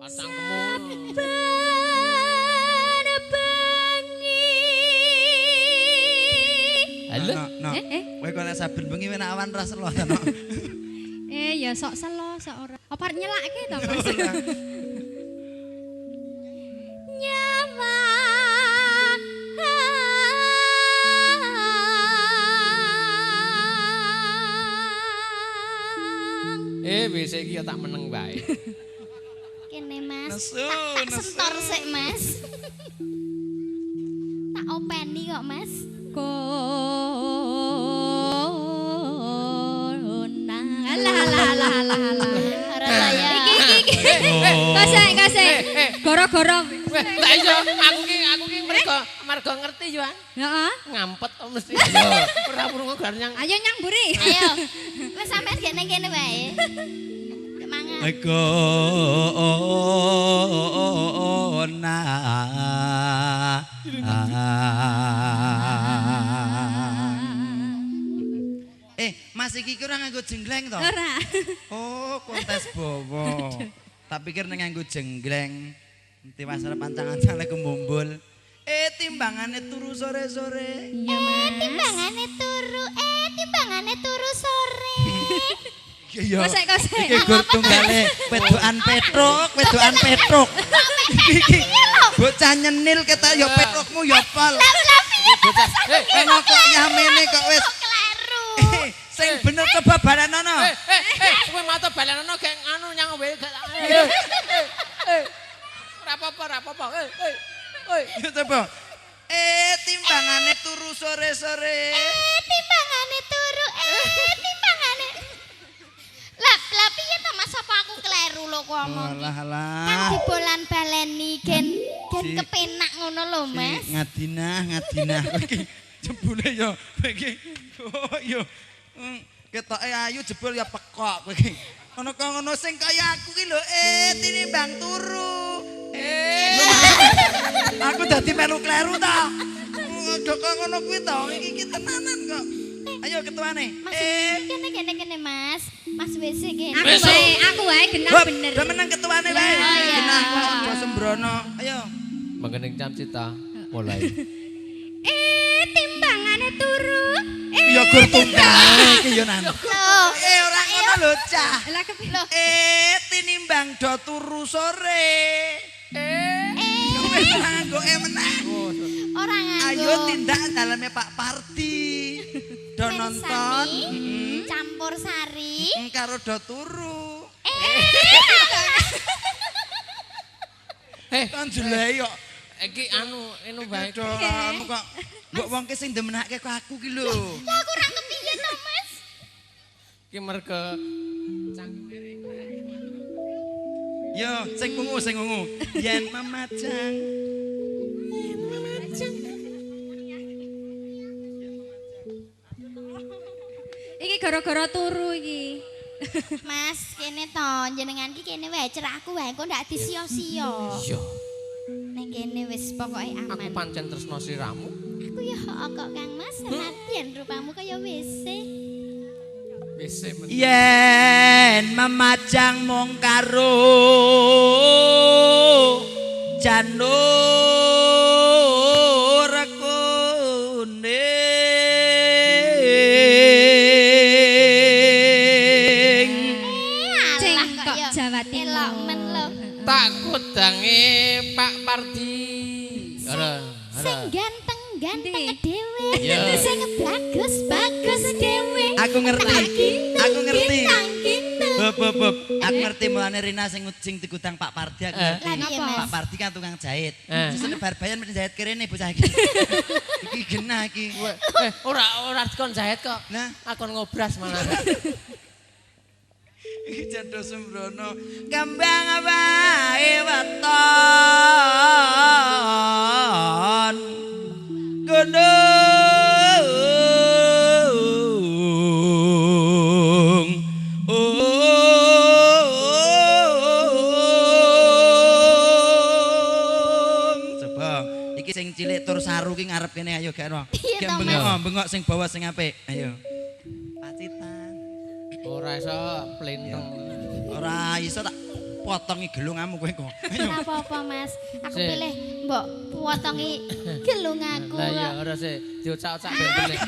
Cangkemmu. Ben bengi. Halo. No, no. Eh, eh. Kowe kok nek saben bengi nek awan ra selo ta, no. Eh, ya sok selo, sok ora. Apa arep nyelake to, Mas? Nyawa. Eh, wis iki ya tak meneng wae. Kene Mas. Nesu, Tak nesu. sentor sik Mas. Tak openi kok Mas. Konang. Alah alah alah alah alah. Ora saya. Iki iki iki. Kosek kosek. Goro-goro. Weh, lah iya aku ki mergo ngerti yo. Heeh. Ngampet kok mesti. Ora wurung gar nyang. Ayo nyang mburi. Ayo. Wis sampean gek nang kene wae. Gek mangan. Gona. Eh, Mas iki ki ora nganggo jenggleng to? Ora. Oh, kontes bawa. Tak pikir ning nganggo jenggleng. Tiwas arep ancang-ancang lek mumbul. Eh, timbangane turu sore-sore. Iya, Mas. Timbangane turu, eh timbangane turu sore. Iya. Kosek kosek. Iki gur tunggale wedokan petruk, wedokan petruk. Iki bocah nyenil ketok ya petrukmu ya pol. Lah piye to Mas? Eh, eh, Ngono kok yamene kok wis. Kok kleru. Eh, sing bener coba balenono. Eh, eh, eh, kowe mato balenono gek anu nyang wae gak. Eh, eh, eh. Ora apa-apa, ora apa-apa. Eh, eh. Oi. Ya coba. Eh, timbangane turu sore-sore. Eh timbangane turu, eh timbangane. Lah lah piye to Mas apa aku kleru lho kok omong. Alah Kan alah. dibolan-baleni gen gen Si- kepenak ngono lho Mas. Si ngadinah, ngadinah. Kowe iki jebule ya kowe iki. Oh ya. Ketoke ayu jebul ya pekok kowe iki. Ngono kok ngono sing kaya aku ki lho, eh tinimbang turu. Eh. Aku dadi melu kleru ta. Aduh kok ngono kuwi to, iki iki tenanan kok. Ayo ketuane. Mas Eh. kene kene kene Mas. Mas WC kene. Aku wae, aku wae genah Hop, bener. udah menang ketuane wae. Oh, iya. Genah kok aja sembrono. Ayo. Mengening jam cita mulai. Eh, timbangane turu. Eh, Ya gur tunggale iki ya nan. Loh, Eh ora ngono lho cah. lah kepiye? loh. Eh tinimbang do turu sore. Eh. Wis ora nganggo e meneh. Ora nganggo. Ayo tindak daleme Pak Pardi. Do nonton Mirsani, campur sari. karo do turu. Eh, Kan jelek kok. iki anu anu bae. Do anu kok mbok wong ki sing ndemenake kok aku ki lho. Lah aku ora kepiye to Mas? Iki mergo cangkeme. Yo, sing ungu sing ungu. Yen memajang. Yen memajang. Iki gara-gara turu iki. Mas, kene to jenengan ki kene wae cerak aku wae kok ndak disio-sio. Iya. Ning kene wis pokoke Aku aman. pancen tresno siramu. Aku ya kok Kang Mas, senadyan rupamu kaya WC. Wis men. Yen memajang mung karo janur kuning. Cing Alah kok ya Jawa Timur. Elok men lho. Tak kudange Pak Pardi. Ora, Sing ganteng-ganteng Endi? dhewe. Iya. Sing bagus-bagus dhewe. Aku ngerti. Aku ngerti. Bintang bintang. Beb, beb, beb. Aku ngerti mulane Rina sing sing digudang Pak Pardi aku ngerti. Lah piye Ngapa? Mas? Pak Pardi kan tukang jahit. Eh. Sesuk bar bayan mesti jahit kerene bocah iki. Iki genah iki. Eh, ora ora dikon jahit kok. Lah. Akon ngobras malah. Iki jadho sembrono. Kembang wae weton. Gunung. Ung. Coba iki sing cilik tur saru ki ngarep kene ayo gak ro. Iya Gek toh, Mas. bengok, bengok sing bawa sing apik. Ayo. Pacitan. Ora iso plinteng. Ora iso tak Potongi gelungamu kowe kok. Ayo. Ora apa-apa, Mas. Aku pilih mbok potongi gelung aku. Lah iya ora sih diocak-ocak ben bening.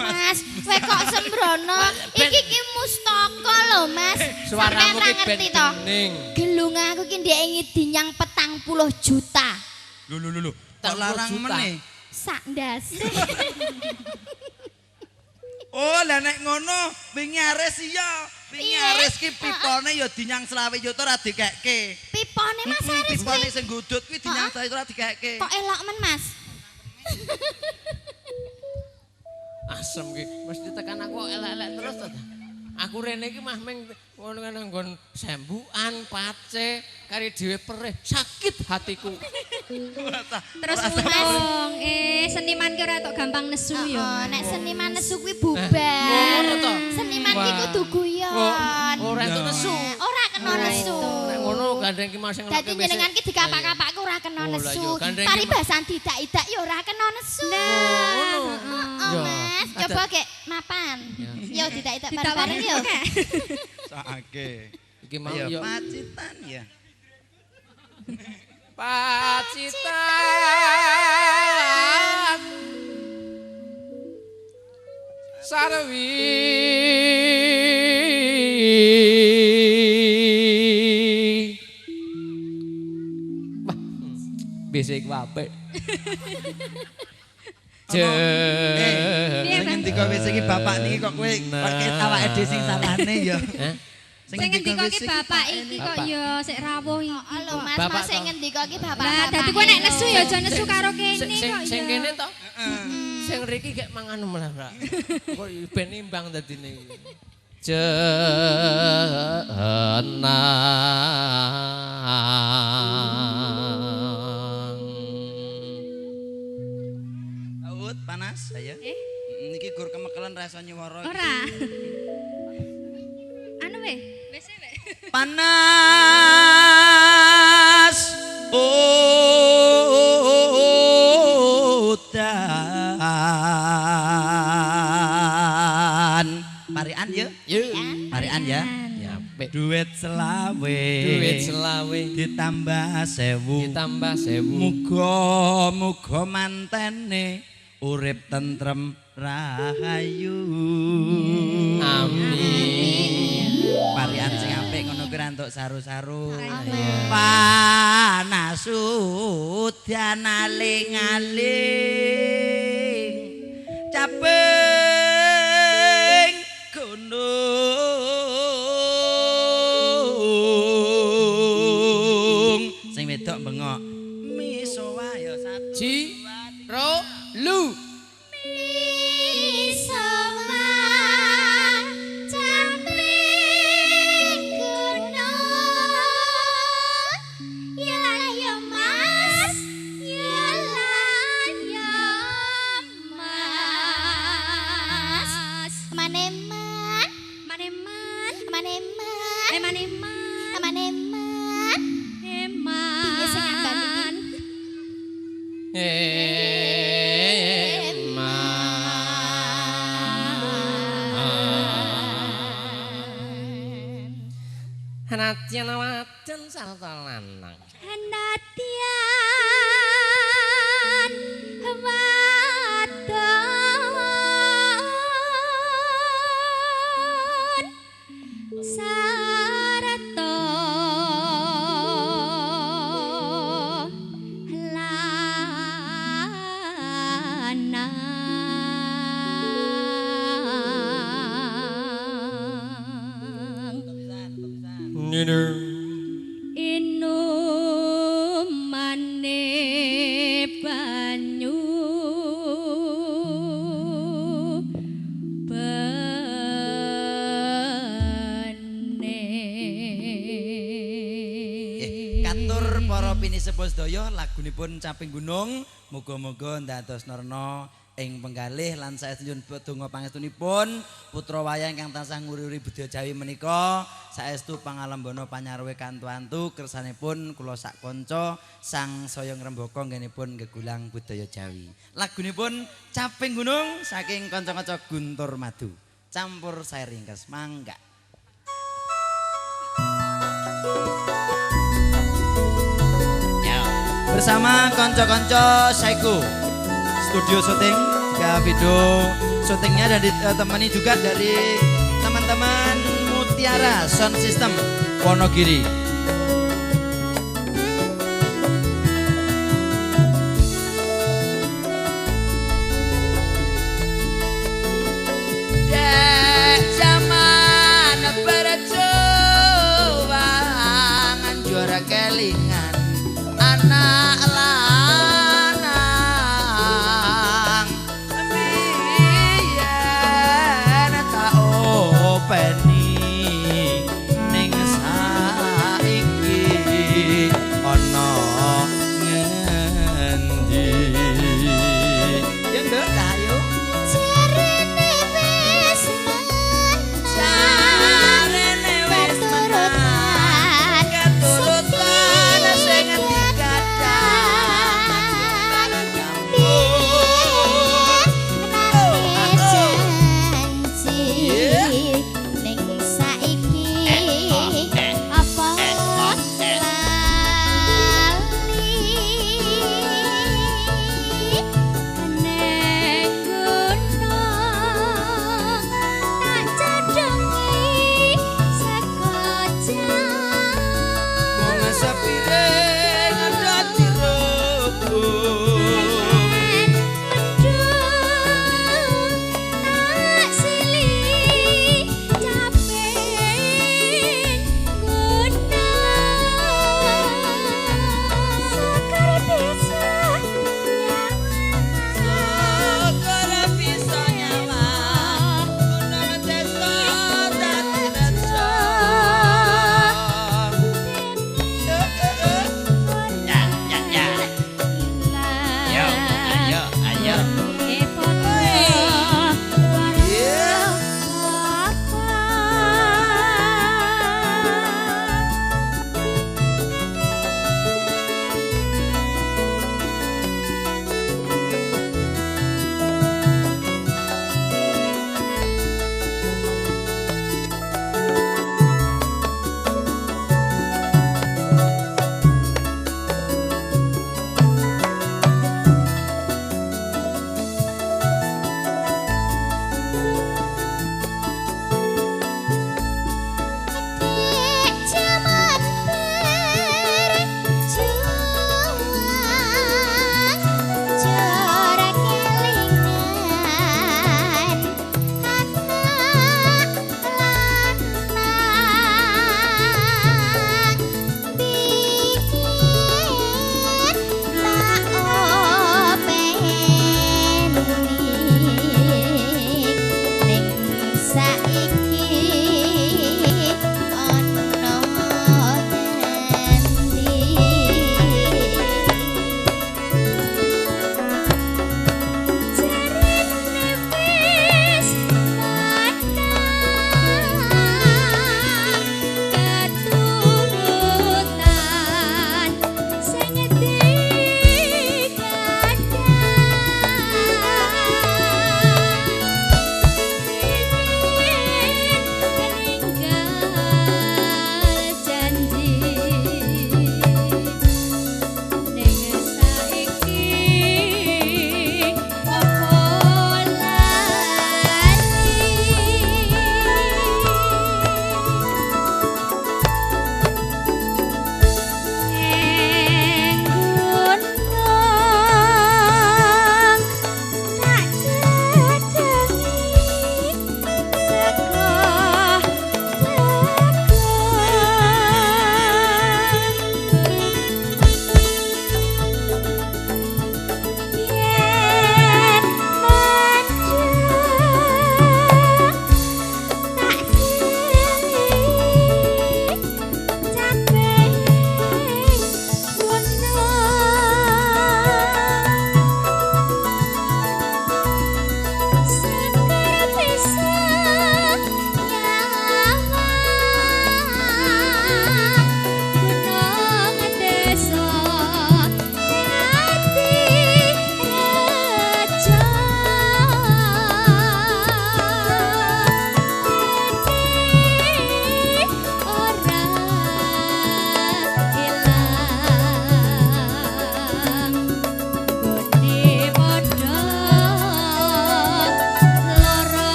Mas, kowe kok sembrono? Iki ki mustaka lho, Mas. Suaramu Sampeyan ki ben ngerti to? bening. Gelung aku ki ndek ngidinyang 40 juta. Lho lho lho. Kok larang meneh? Sak ndase. Oh, lah nek ngono wingi Aris iya. Wingi Aris ki pipone ya dinyang 20 juta ora dikekke. Pipone Mas Aris kuwi. Pipone sing ngudut kuwi dinyang 20 juta ora dikekke. Kok elok men, Mas? Asem ki mesti tekan aku elek-elek terus to. Aku rene iki mah ming ngono nang nggon sembukan pace kari dhewe perih sakit hatiku. Terus ngomong seniman ki ora tok gampang nesu ya. Nek seniman nesu kuwi bubar. Seniman ki kudu guyon. Ora entuk nesu. Ora kena nesu. Nek ngono gandeng ki masing Dadi jenengan ki dikapak-kapakku ora kena nesu. Paribasan didak-idak ya ora kena nesu. Ngono. Heeh, Mas, coba gek mapan. Yo didak-idak bareng-bareng yo. Sakake. Iki mau yo Pacitan ya. Pacitan Sarwi wah bisa iku apik. Sing ngendika wis iki bapak niki kok kowe pakai awake dhewe sing salahne ya. Sing ngendika iki bapak iki kok ya sik rawuh iki. Lho Mas, mas sing ngendika iki bapak. Lah dadi kowe nek nesu ya aja nesu karo kene kok ya. Sing kene to. Sing riki gek mangan malah, Pak. Kok ben imbang dadine iki. Jenang. Daud panas saya. Niki gur kemekelan ra iso nyuwara. Ora. Anu we, wis we. Panas udan. Parian ya? Parian ya. Duit selawe. Duit selawe ditambah 1000. Ditambah 1000. Muga-muga mantene urip tentrem rahayu. Amin. Parian sing apik ngono kuwi ra entuk saru-saru. Panas udan aling-aling. Caping gunung. Sing wedok bengok. Misowa ya satu. Ji ro lu. Hanatian wadon sarta lanang. Hanatian wadon sarta lanang. Inumane banyu bene. Katur para pinisepuh sedaya lagunipun Caping Gunung muga-muga ndados nerna ing penggalih lan saestu nyuwun donga pangestunipun putra wayang ingkang tansah nguri-uri budaya Jawi menika saestu pangalembana panyarwe kantu-antu kersanipun kula sak kanca sang saya ngrembaka nggenipun gegulang budaya Jawi. Lagunipun Caping Gunung saking kanca-kanca Guntur Madu. Campur saya ringkes mangga. Ya. Bersama konco-konco Saiku studio syuting, juga video syutingnya dan ditemani juga dari teman-teman Mutiara Sound System Wonogiri. Dek zaman perjuangan juara kelingan anak